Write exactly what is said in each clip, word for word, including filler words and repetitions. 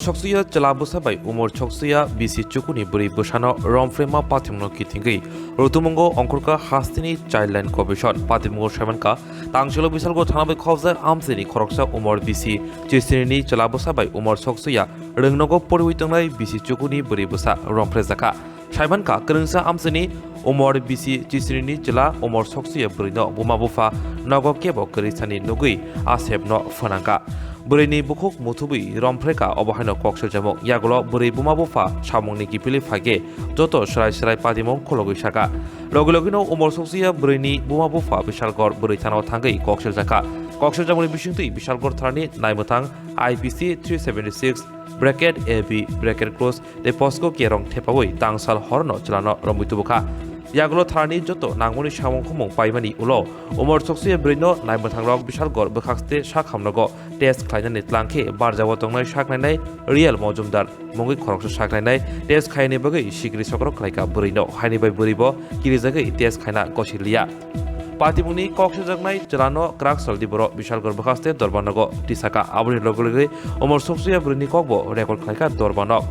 Soksuya chwla bwsa bai umor soksuya bisi chukuni bwrwi bwsano romphreima patimungno kitingwi rutumungo ongkhorkha hasteni Childline Commission. Patimungo saimankha, tangchwlo Bisalgor thana bai khobjak amchaini khoroksa umor bisi chisnini chwla bwsa bai umor soksuya rwngnogo poriwi tongnai bisi chukuni bwrwi bwsa romphraijakha. Saimankha, kwrwngsa amchaini umor bisi chisnini chwla umor soksuya bwrwino buma bupha nogo kebo kwrwisani nugwi asepno phwnangkha. Bwrwini bukhuk muthubwi romphrekha, obo haino kok siljamung. Yagulo bwrwi buma bupha samungni kiphilwi phaikhe joto swrai swrai patimung khologwi sakha. Logi logino umor soksuya bwrwini buma bupha Bisalgor bwrwi thanao thangwi kok siljakha. Kok siljamungni bisingtwi Bisalgor thanani naimwthang I P C three seventy six bracket A B bracket close tei posko kerong thepawi tangsal horno chwlano romwi tubukha. Yagulo thanani joto nangmani samung khumung paimani ulo umor soksuya bwrwino naimwthangrok Bisalgor bwkhakste sak hamnogo test khlainani tlangkhe barjao tongnai sak nainai Real Mojumdar mungwi khoroksa sak nainai test khainani bagwi sikiri sokrok khlaikha bwrwino, haini bai bwrwibo kirijagwi test khaina gosiliya. Patimungni kok sijaknai chwlano kwrak saldi borok Bisalgor bwkhaste dorbannogo tisakha. Aboni loge loge umor soksuya bwrwini kokbo record khlaikha dorbanok.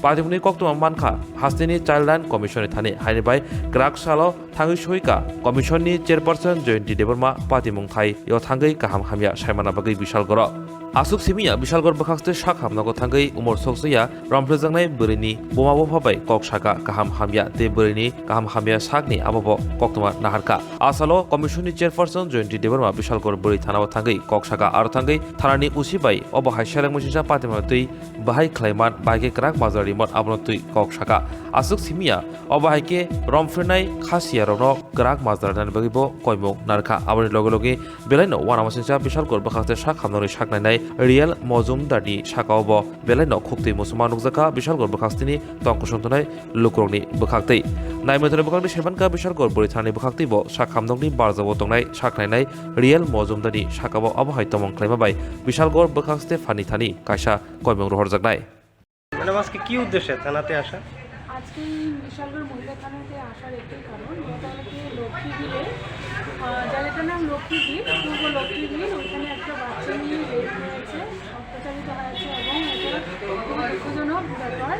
Patimungni koktwma mankha hasteni Childline Commission ni thani, haini bai kwrak salo thangwi soika Commission ni Chairperson Jayanti Debbarma patimung thai yo thangwi kaham hamya saimana bagwi Bisalgoro. Aswk simiya Bisalgor bwkhakste sak hamnogo thangwi umor soksuya romphrejaknai bwrwini buma bupha bai kok saka kaham hamya tei bwrwini kaham hamya sakni abobo koktwma naharkha. Asalo Commission ni Chairperson Jayanti Debbarma Bisalgor bwrwi thanao thangwi kok saka, aro thangwi thanani usi bai obo hai seleng muisingsa patimungno twi bahai khlaiman, bahai khe kwrak majra rimon abono twi kok saka. Aswk simiya obo hai khe romphrenai khasiyarokno kwrak majra rinani bagwibo koimung narwkha. Aboni loge loge belaino uanamasingcha Bisalgor bwkhakste sak hamnani sak nainai Real Mojumdarni sakao bo belaino khuktwi muchungma nukjakha Bisalgor bwkhaksteni tong kosong tongnai lukurokni bwkhaktwi. Naimwthangni bwkhakni saimankha Bisalgor bwrwi thanani bwkhaktwibo sak hamnokni barjao tongnai sak nainai Real Mojumdarni sakao abo hai tongmung khlaima bai Bisalgor bwkhakste phani thani kaisa koimung rohorjaknai. Madam, আজকে কি উদ্দেশ্যে থানাতে আসা? আজকে এই বিশালগড় মহিলা থানাতে আসার একটাই কারণ, এটা হলো কি লক্ষ্মী বিলে, আহ, জায়গাটার নাম লক্ষ্মী বিল, পূর্ব লক্ষ্মী বিল, ওইখানে একটা বাচ্চা নিয়ে রেপ হয়েছে, অত্যাচারিত হয়েছে এবং এটা খুবই দুঃখজনক ব্যাপার।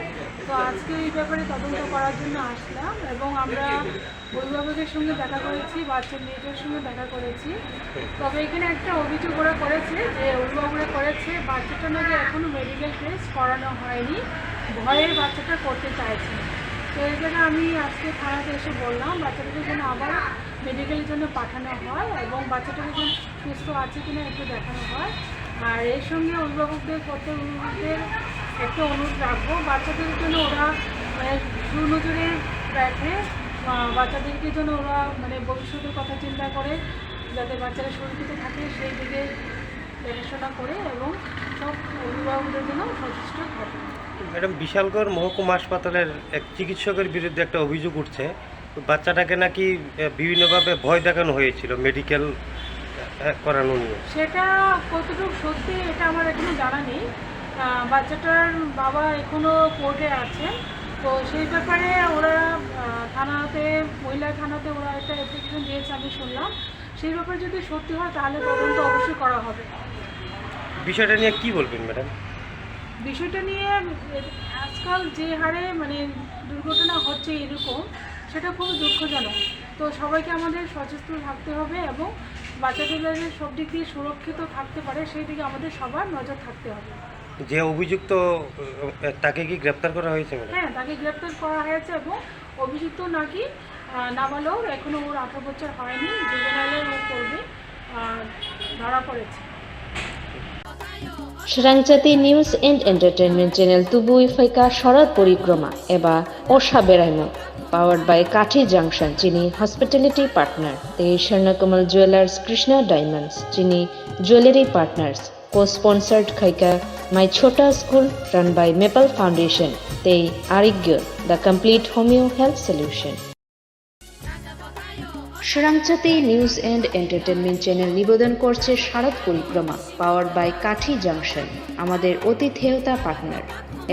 তো আজকে এই ব্যাপারে তদন্ত করার জন্য আসলাম এবং আমরা অভিভাবকের সঙ্গে দেখা করেছি, বাচ্চার মেয়েটার সঙ্গে দেখা করেছি। তবে এখানে একটা অভিযোগ ওরা করেছে, যে অভিভাবকরা করেছে, বাচ্চাটা নাকি এখনো মেডিকেল টেস্ট করানো হয়নি, ভয়ে বাচ্চাটা করতে চাইছে। তো এই জায়গায় আমি আজকে থানাতে এসে বললাম, বাচ্চাটাকে যেন আবার মেডিকেলের জন্য পাঠানো হয় এবং বাচ্চাটাকে যেন সুস্থ আছে কিনা একটু দেখানো হয়। আর এর সঙ্গে অভিভাবকদের, প্রত্যেক অভিভাবকদের একটা অনুরোধ রাখবো, বাচ্চাদের জন্য ওরা, মানে, সুনজরে দেখে, আহ, বাচ্চাদেরকে যেন ওরা, মানে, ভবিষ্যতের কথা চিন্তা করে, যাতে বাচ্চারা সুরক্ষিত থাকে, সেই দিকে দেখাশোনা করে এবং সব অভিভাবকদের জন্য সচেষ্ট থাকে। ম্যাডাম, বিশালগড় মহকুমা হাসপাতালের এক চিকিৎসকের বিরুদ্ধে একটা অভিযোগ উঠছে, বাচ্চাটাকে নাকি, আহ, বিভিন্নভাবে ভয় দেখানো হয়েছিল মেডিকেল, আহ, করানো নিয়ে। সেটা কতটুকু সত্যি, এটা আমার এখনো জানা নেই। আহ, বাচ্চাটার বাবা এখনো কোর্টে আছে, তো সেই ব্যাপারে ওরা, আহ, থানাতে, মহিলা থানাতে ওরা একটা অ্যাপ্লিকেশন দিয়েছে, আমি শুনলাম। সেই ব্যাপারে যদি সত্যি হয়, তাহলে তদন্ত অবশ্যই করা হবে। বিষয়টা নিয়ে কি বলবেন, ম্যাডাম? বিষয়টা নিয়ে আজকাল যে হারে, মানে, দুর্ঘটনা হচ্ছে এরকম, সেটা খুবই দুঃখজনক। তো সবাইকে আমাদের সচেতন থাকতে হবে এবং বাচ্চাদের যাতে সব দিক দিয়ে সুরক্ষিত থাকতে পারে, সেই দিকে আমাদের সবার নজর থাকতে হবে। যে অভিযুক্ত, আহ, তাকে কি গ্রেপ্তার করা হয়েছে, ম্যাডাম? হ্যাঁ, তাকে গ্রেপ্তার করা হয়েছে এবং অভিযুক্ত নাকি, আহ, নাবালক, এখনো ওর আঠারো বছর হয়নি, জুভেনাইলে ও পড়বে, আহ, ধরা পড়েছে। Srangchati News and Entertainment Channel tubui phaikha Sharad Porikroma eba Osha Beraimung, powered by Kathi Junction, chini hospitality partner, tei Swarnakamal Jewellers, Krishna Diamonds, chini jewellery partners, co-sponsored khaikha My Chhota School, run by Maple Foundation, tei Arigyo, the complete homeo health solution. Srangchati News and Entertainment Channel নিবেদন করছে শারদ পরিক্রমা, powered by কাঠি জাংশন, আমাদের আতিথেয়তা পার্টনার,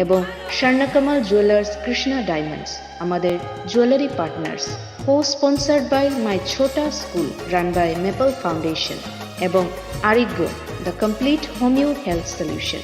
এবং স্বর্ণকমল জুয়েলার্স কৃষ্ণা ডায়মন্ডস, আমাদের jewellery partners, co-sponsored by My Chhota School, run by Maple Foundation, এবং আরোগ্য, the complete homeo health solution.